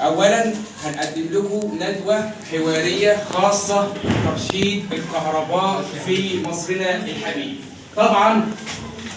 اولا هنقدم لكم ندوه حوارية خاصة بترشيد الكهرباء في مصرنا الحبيب. طبعا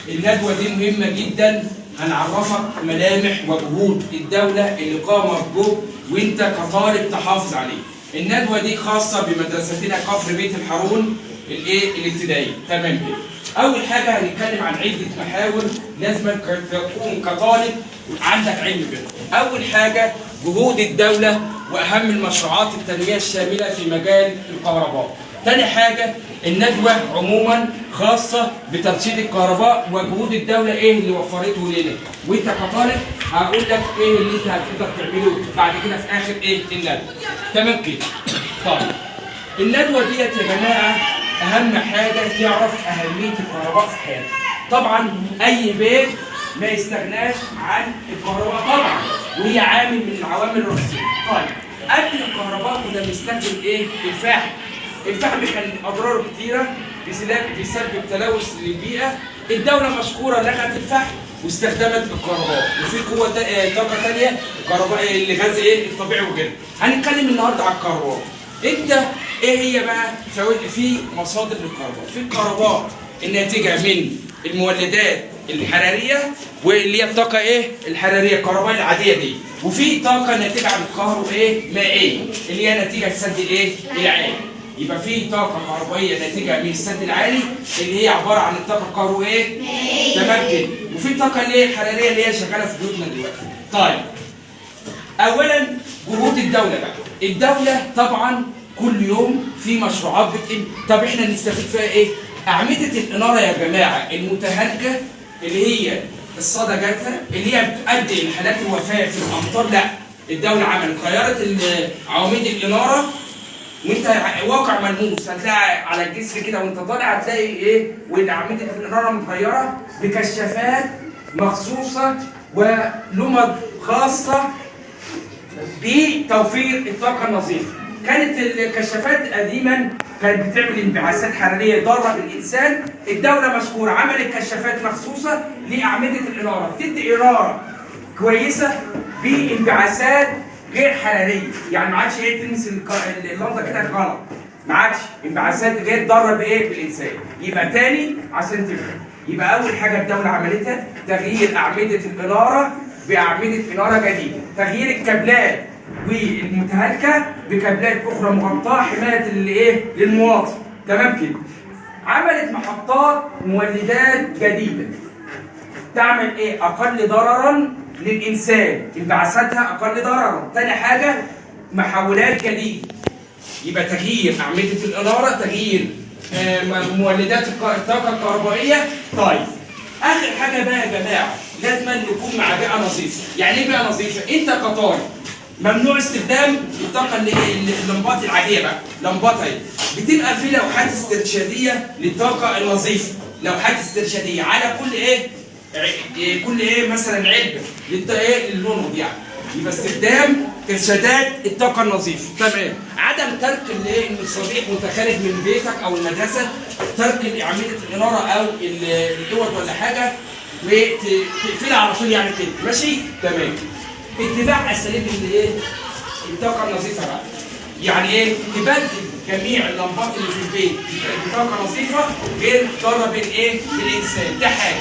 الندوة دي مهمة جدا، هنعرفك ملامح وجهود الدولة اللي قامت به وانت كطالب تحافظ عليه. الندوة دي خاصة بمدرستنا كفر بيت الحارون الابتدائي. تمام كده. اول حاجة هنتكلم عن عده محاور لازم تكون كطالب عندك علم بها. اول حاجة جهود الدولة واهم المشروعات التنمية الشاملة في مجال الكهرباء. تاني حاجة الندوة عموما خاصة بترشيد الكهرباء وجهود الدولة ايه اللي وفرته لنا، وانت كطالب هقول لك ايه اللي انت هتقدر تعمله بعد كده في اخر ايه الندوة. تمام كده. طيب الندوة ديت يا جماعة اهم حاجة تعرف اهمية الكهرباء في حياتك. طبعا اي بيت ما يستغناش عن الكهرباء طبعا، وهي عامل من العوامل الرئيسية. طيب قبل الكهرباء كنا بنستخدم ايه؟ الفحم. الفحم كان اضراره كتيرة، بيسبب تلوث للبيئة. الدولة مشكورة لغت الفحم واستخدمت الكهرباء، وفي قوة طاقة ثانية الكهرباء الغاز ايه الطبيعي وغيره. هنتكلم النهارده على الكهرباء. انت ايه هي بقى في مصادر للكهرباء؟ في الكهرباء الناتجة من المولدات الحرارية واللي هي الطاقة ايه الحرارية الكهرباء العادية دي، وفي طاقة ناتجة عن الكهرباء ايه مائية اللي هي نتيجة السد الايه العالي. يبقى في طاقة كهربائية ناتجة من السد العالي اللي هي عبارة عن الطاقة الكهربائية ايه؟ تمام كده. وفي طاقة اللي هي الحرارية اللي هي شغالة في بيوتنا دلوقتي. طيب اولا جهود الدولة بقى. الدولة طبعا كل يوم في مشروعات بتقل. طب احنا نستفيد فيها ايه؟ اعمدة الاناره يا جماعة المتهالكه اللي هي الصدى جاتها اللي هي بتؤدي لحالات الوفاة في الامطار، لا الدولة عملت غيرت عواميد الاناره، وانت واقع ملموس هتلاقي على الجسر كده وانت طالع هتلاقي ايه واعمده الاناره متغيرة بكشافات مخصوصة ولمض خاصة بتوفير الطاقة النظيفة. كانت الكشافات قديما كانت بتعمل انبعاثات حرارية ضارة بالانسان. الدولة مشكورة عملت كشافات مخصوصة لاعمده الاناره بتدي انارة كويسة بانبعاثات غير حرارية، يعني ما عادش ايه تلمس اللمضه كده غلط، ما عادش انبعاثات غير ضارة بايه بالانسان. يبقى تاني عشان تفهم، يبقى اول حاجة الدولة عملتها تغيير اعمدة الاناره باعمده انارة جديدة، تغيير الكابلات والمتهالكه بكابلات اخرى مغطاة حماية الايه للمواطن. تمام كده. عملت محطات مولدات جديدة تعمل ايه؟ اقل ضررا للانسان، انبعاثاتها اقل ضررا. تاني حاجة محولات جديدة، يبقى تغيير اعمدة الاناره، تغيير مولدات الطاقة الكهربائية. طيب اخر حاجة بقى يا جماعة لازم نكون مع بيئة نظيفة. يعني ايه بيئة نظيفة؟ انت كطالب ممنوع استخدام الطاقة اللي اللمبات العادية بقى، لمبات اهي بتبقى في لوحات استرشاديه للطاقة النظيفة، لوحات استرشاديه على كل ايه كل ايه مثلا علبة ايه للون يعني. يبقى استخدام ارشادات الطاقة النظيفة. تمام. عدم ترك الايه المصابيح وانت خارج من بيتك او المدرسة، ترك اعمدة الاناره او الاوض ولا حاجة وتقفلها على طول يعني كده، ماشي؟ تمام. اتباع اساليب الايه الطاقة النظيفة بقى. يعني ايه؟ تبدل جميع اللمبات اللي في البيت بطاقة نظيفة غير ضارة بالايه؟ بالانسان. ده حاجة.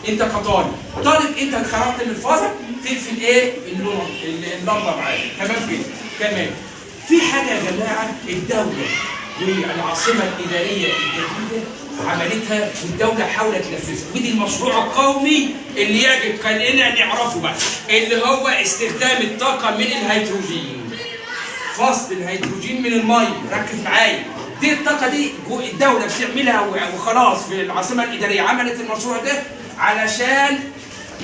انت كطالب، طالب انت اتخرجت من الفصل تقفل ايه؟ اللون اللمبة معاك. تمام كده؟ تمام. في حاجة يا جماعة الدولة والعاصمه الادارية الجديدة عملتها والدولة حاولت تنفذها، ودي المشروع القومي اللي يجب خلينا نعرفه بقى، اللي هو استخدام الطاقة من الهيدروجين. فصل الهيدروجين من المية، ركز معايا. دي الطاقة دي الدولة بتعملها وخلاص في العاصمة الادارية عملت المشروع ده علشان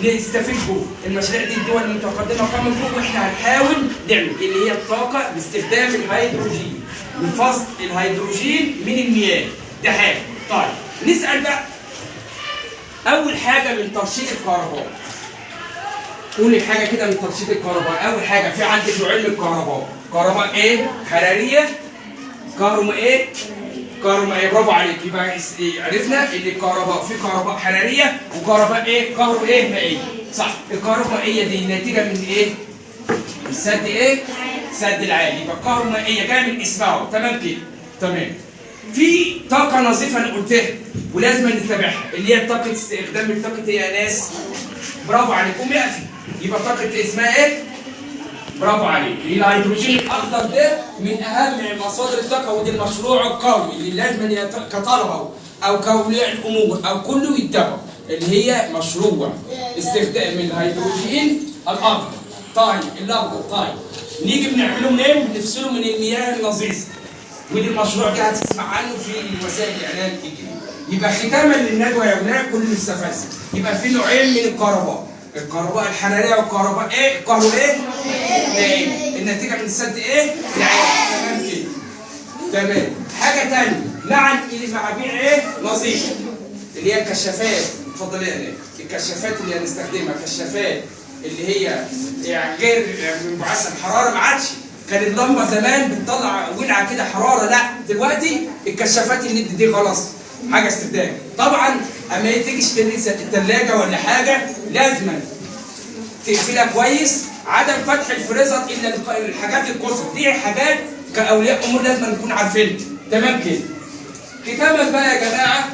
نستفيد به. المشاريع دي الدول المتقدمة قامت به واحنا هنحاول نعمل اللي هي الطاقة باستخدام الهيدروجين، من فصل الهيدروجين من المياه. ده حاجة. طيب نسال بقى اول حاجة من ترشيد الكهرباء. قولي حاجة كده من ترشيد الكهرباء. اول حاجة في عندك نوعين من الكهرباء، كهرباء ايه؟ حرارية، كهرباء ايه؟ كهرباء. برافو عليك. يبقى عرفنا ان الكهرباء في كهرباء حرارية وكهرباء ايه؟ كهرباء ايه؟ مائية. صح. الكهربائية دي ناتجة من ايه؟ السد ايه؟ سد العالي. يبقى الكهرومائيه جاية من اسمها. تمام كده؟ تمام. في طاقة نظيفة انا قلتها ولازم نتبعها، اللي هي طاقة استخدام الطاقة ايه يا ناس؟ برافو عليكم، يقفي. يبقى طاقة اسمها ايه؟ برافو عليك. الهيدروجين الاخضر ده من اهم مصادر الطاقة، وده المشروع القومي اللي لازم كطلبه او كاولياء الامور او كله يتبعه، اللي هي مشروع استخدام الهيدروجين الاخضر. طيب الاخضر، طيب نيجي بنعمله منين؟ بنفصله من المياه النظيفة، ودي المشروع ده هتسمع عنه في وسائل الاعلام الجديدة. يبقى ختاما للندوه يا ولاد كل الاستفادة. يبقى في نوعين من الكهرباء، الكهرباء الحرارية والكهرباء ايه؟ الكهرباء ايه؟ ايه؟ النتيجة من السد ايه؟ العالي. تمام كده؟ تمام. حاجة ثانية، نعم المعابير ايه؟ نظيفة، اللي هي الكشافات. اتفضلي يا ناس. الكشافات اللي هنستخدمها كشافات اللي هي يعني غير منبعثه الحرارة، ما عادش كان اللمبة زمان بتطلع ولعه كده حرارة، لا دلوقتي الكشافات اللي دي خلاص حاجة استخدام. طبعا اما تيجي تشتري الثلاجة ولا حاجة لازما تقفلها كويس، عدم فتح الفريزر الا الحاجات القصر دي، حاجات كاولياء امور لازم نكون عارفينها. تمام كده؟ ختاما بقى يا جماعة،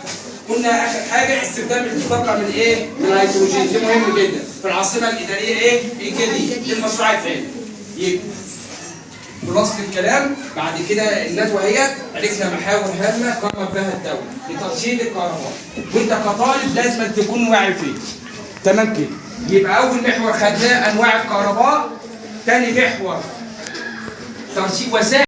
قلنا اخر حاجة استخدام الطاقة من ايه؟ من الهيدروجين، ده مهم جدا في العاصمة الادارية ايه؟ الجديدة، دي المشروع الثاني. يبقى خلاصه الكلام بعد كده الندوة هي عرفنا محاور هامة قامت بها الدولة لترشيد الكهرباء، وانت كطالب لازم تكون واعي فيه. تمام كده؟ يبقى اول محور خدناه انواع الكهرباء، ثاني محور ترشيد وسائل